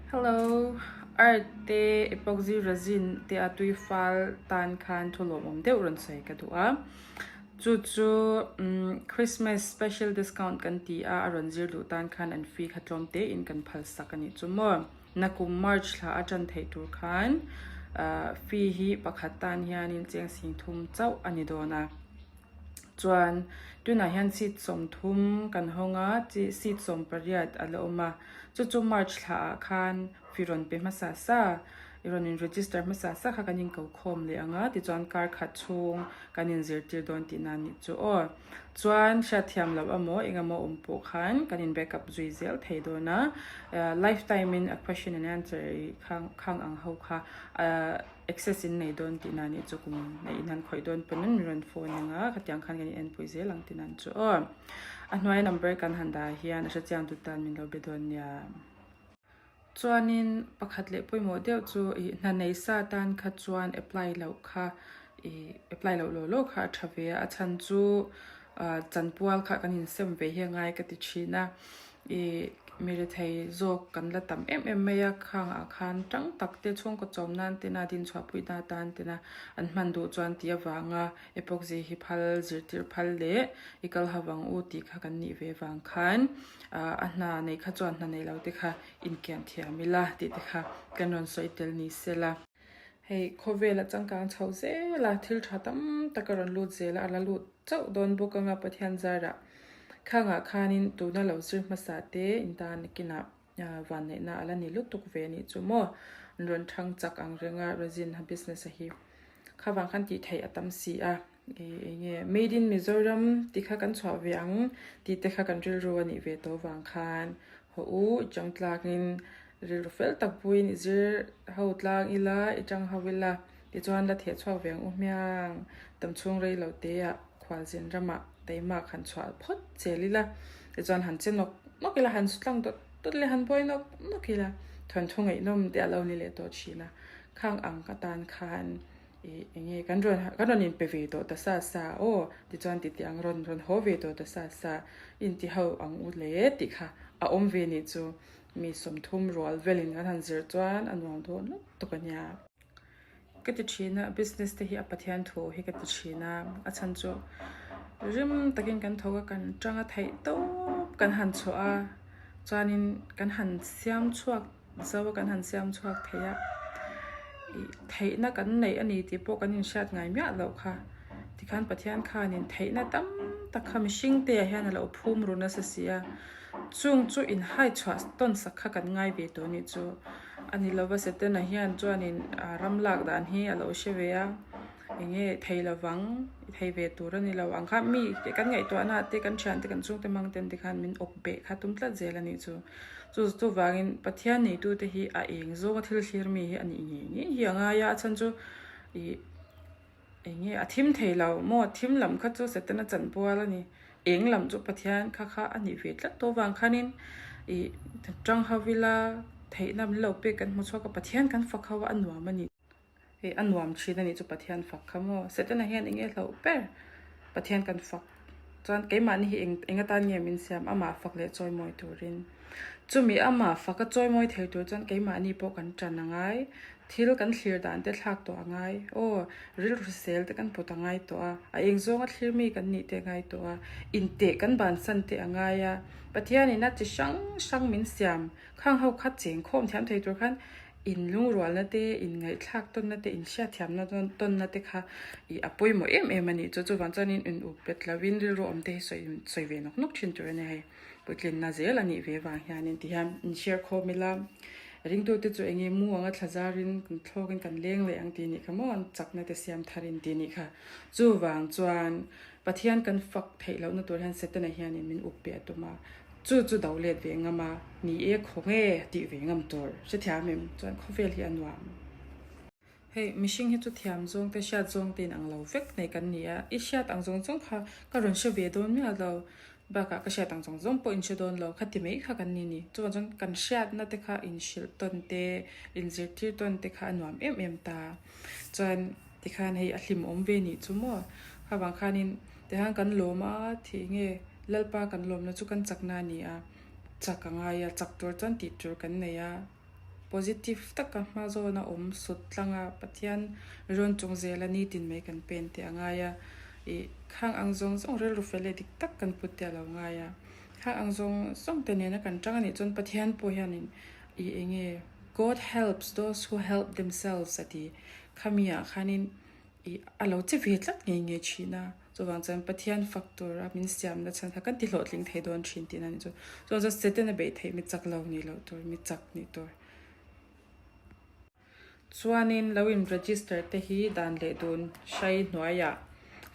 Hello, Art te epoxy resin te a tui fal tan khan thu lawmawm deuh rawn sawi ka duh a. Chu chu Christmas special discount kan ti a, a rawn zir duh tan khan an fee kha tlawm te in kan phal sak a nih chu maw. Nakum March thla a tan theih tur khan fee hi pakhat tan hianin cheng 30 chauh a ni dawn a. Chuan tunah hian seat 30 kan hawng a, seat 18 a la awm a. Chu chu March thla ah khan fee rawn pe hmasa sa, i rawn in register hmasa sa kha kan inko khawm leh ang a, tichuan kar khat chhung kan in zirtir dawn tihna a nih chu aw. Chuan hriatthiam loh emaw eng emaw awm pawh khan kan in back up zui zel thei dawn a, lifetime in a question and answer i khang ang ho kha access in nei dawn tihna a nih chu kum neih in han khawih dawn pawn min rawn phone ang a, khatiang khan kan in enpui zel ang tihna a ni chu aw. A hnuai number kan han dah hian a hrechiang tut tan min lo be dawn nia. Chuanin pakhat leh pawimawh deuh chu ih hna nei sa tan kha chuan apply loh kha ih apply loh law law kha a tha ve a, a chhan chu ah chanpual kha kan insem ve hi a ngai ka ti thin a, ih mi rethei zawk kan la tam em em mai a, khang ah khan tang tak te chhungkaw chawm nan tena dinchhuah pui na tan tena an hman duh chuan tih avanga epoxy hi phal zirtir phal leh i kal ho vang u tih kha kan nih ve vang khan a hna nei kha chuan hna nei lo te kha inkian thiam ila tih te kha kan rawn sawi tel ni se la. Hei khawvel a changkang chho zel a, thil tha tam tak a rawn lut zel a, a la lut chauh dawn bawk anga Pathian zarah khangah khanin tuna lo zir hmasa te intan kinah vanneihna a la ni lutuk ve anih chu maw an rawn thang chak ang reng a resin a business a hi kha vang khan tih theih a tam si a ih eng nge made in Mizoram tih kha kan chhuah ve ang tih te kha kan rilru a nih ve tawh vang khan haw u i chang tlak in rilru fel tak puiin i zir ho tlang ila i chang ho ila tichuan la theh chhuak ve ang u hmiang tam chhung rei lo te ah khualzin ramah teimak han chhuah phawt zel ila tichuan han che nawk nawk ila han tlang dawt dawt ila han buai nawk nawk ila thawnthu ngaihnawm te a lo ni leh tawh thin a khang ang atan khan ih eng nge kan rawn kan rawn inpe ve tawh ta sa sa aw tichuan titi ang rawn rawn haw ve tawh ta sa sa inti ho ang u le tih kha a awm ve nih chu mi 30 rual velin kan han zir chuan a nuam dawn lutuk a nia. Ka ti thin a, business te hi a Pathian thu hi ka ti thin a, a chhan chu rim takin kan thawk a, kan tang a theih tawp kan han chhuah a, chuanin kan han siam chhuak zo a, kan han siam chhuak thei a, ih theihna kan neih a ni tih pawh kan inhriat ngai miah loh kha, tikhan Pathian khanin theihna tam tak kha mihring te ah hian a lo phum ru nasa si a, chung chu inhai chhuah tawn sak kha kan ngai ve tawh a nih chu. A ni lova Setana hian chuanin ram lak dan hi a lo hre ve a, eng nge thei lovang, i thei ve tur a ni lo ang kha mi kan ngaihtuahna ah te kan thiante kan chhungte hmang ten te khan min awp beh kha tum tlat zel a nih chu. Chu chuvangin Pathian neitute hi a eng zawnga thil thlir mi hi a nih ngei ngei hi a ngai a, a chhan chu ih Eng nge a thim thei lo maw? Thim lam kha chu Setana chanpual a ni. Eng lam chu Pathian kha kha a nih ve tlat tawh vang khanin ih tang ho ila theihna min lo pek kan hmu chhuak a, Pathian kan fak ho a, a nuam a ni. Ih a nuam thin a nih chu Pathian fak kha maw? Setana hian eng nge hlauh ber? Pathian kan fak chuan keimahni hi eng eng atan nge min siam? Amah fak leh chawimawi turin. Chumi amah faka chawimawi thei tur chuan keimahni pawh kan tan a ngai. Thil kan thlir dan te thlak tawh a ngai. Aw, rilru hrisel te kan pawt a ngai tawh a, a eng zawnga thlir mi kan nih te a ngai tawh a, inteh kan bansan te a ngai a, Pathianin a chi hrang hrang min siam khang ho kha cheng khawm thiam thei tur khan in lungrualna te, in ngaihthlak tawnna te, in hriatthiamna tawnna te kha ih a pawimawh em em a nih chu. Chuvang chuanin in up bet lovin rilru awm te hi sawi sawi ve nawk nawk thin tur a ni hei. Puitlinna zel a nih ve vang hianin ti hian in share khawm ila, ringtute chu eng nge mu anga thla zarin kan thlawkin kan leng leh ang tih nih kha maw an chakna te siam tharin tih nih kha. Chuvang chuan Pathian kan fak theih lohna tur hian Setana hianin min up pe a tum a, chu chu do let ve ngam a, ni e khaw nge tih ve ngam tur hrethiam em chuan khawvel hi a nuam. Hei, mihring hi chu thiam zawng te, hriat zawng te in ang lo vek nei kan ni a, i hriat ang zawng zawng kha ka rawn hre ve dawn miah lo, bakah ka hriat ang zawng zawng pawh in hre dawn lo, khati mai kha kan ni ni. Chuvang chuan kan hriatna te kha inhrilh tawn te, inzirtir tawn te kha a nuam em em ta. Chuan tikhan hei a hlimawm ve nih chu maw? Khavang khanin tihan kan lawm a, thih nge Lalpa kan lawmna chu kan chakna a ni a, chak a ngai a, chak tur chuan tih tur kan nei a. Positive taka hma zawna awm sut tlanga Pathian rawn chung zela nitin mai kan pen te a ngai a, ih khang ang zawng zawng rilru fel leh dik tak kan put te a lo ngai a. Khang ang zawng zawng te nena kan tang a nih chuan Pathian pawh hianin ih eng nge God helps those who help themselves a ti. Khami ah khanin ih a lo che ve tlat ngei ngei thin a. Chuvang chuan Pathian fak tura min siamna chhan kha kan ti hlawhtling thei dawn thin tihna a ni chu. Chuvang chuan Satan a beih theih mi chak lo nih loh tur, mi chak nih tur. Chuanin lo in register te hi dan leh dun hrai hnuaiah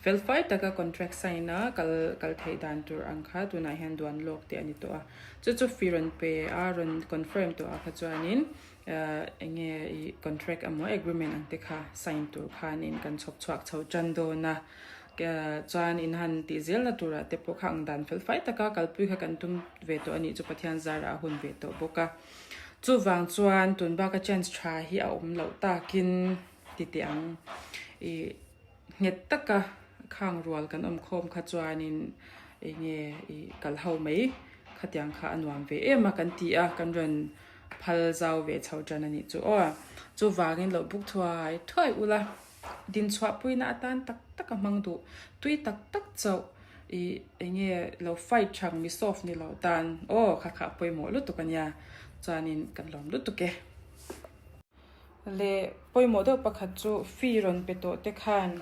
fel fai taka contract sign a kal kal theih dan tur ang kha tunah hian duan lawk te a ni tawh a. Chu chu fee rawn pe a rawn confirm tawh ah kha chuanin Eng nge i contract emaw agreement ang te kha sign tur khanin kan chhawp chhuak chho tan dawn a, chuan in han tih zelna turah te pawh kha ang dan fel fai taka kalpui kha kan tum ve tawh a nih chu Pathian zarah a hun ve tawh bawk a. Chuvang chuan tun baka chance tha hi a awm loh takin ti teh ang i nghet taka khang rual kan awm khawm kha chuanin eng nge i kal ho mai khatiang kha a nuam ve em a kan ti a kan rawn Phal zau ve chho tan a nih chu aw. Chuvangin lo buk thuai thuai ula, dinchhuahpuina atan tak tak a hmang duh. Tui tak tak chauh i eng nge lo fight thang mi soft ni lo tan aw kha kha a pawimawh lutuk a nia. Chuanin kan lawm lutuk e. Leh pawimawh deuh pakhat chu fee rawn pe tawh te khan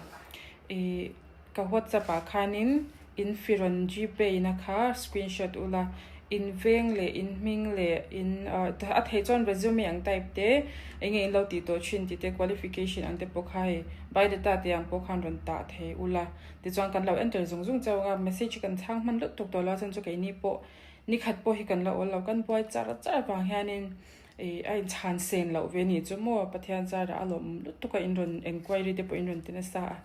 i ka whatsapp ah khanin in fee rawn gpay na kha screenshot ula in veng leh in hming leh in a theih chuan resume ang type te eng nge in lo tih tawh thin tih te qualification ang te pawh kha hei biodata te ang pawh khan rawn tah thei ula tichuan kan lo enter zung zung chauh ang a message hi kan chhang hman lutuk tawh lo a chuan chu keini pawh nikhat pawh hi kan la awl lo kan buai char char avang hianin Ih a inchhan sen loh ve ni chu maw Pathian zarah a lawm lutuk a in rawn enquiry te pawh in rawn ti nasa a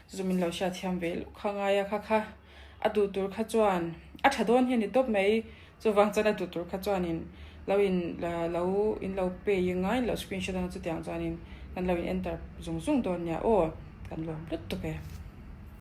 chu chu min lo hriat thiam ve luh kha ngai a kha kha a duh tur kha chuan a tha dawn hi a ni tawp mai chuvang chuan a duh tur kha chuanin lo in lo in lo pay ngai lo screenshot ang chutiang chuanin kan lo in enter zung zung dawn nia aw kan lawm lutuk e.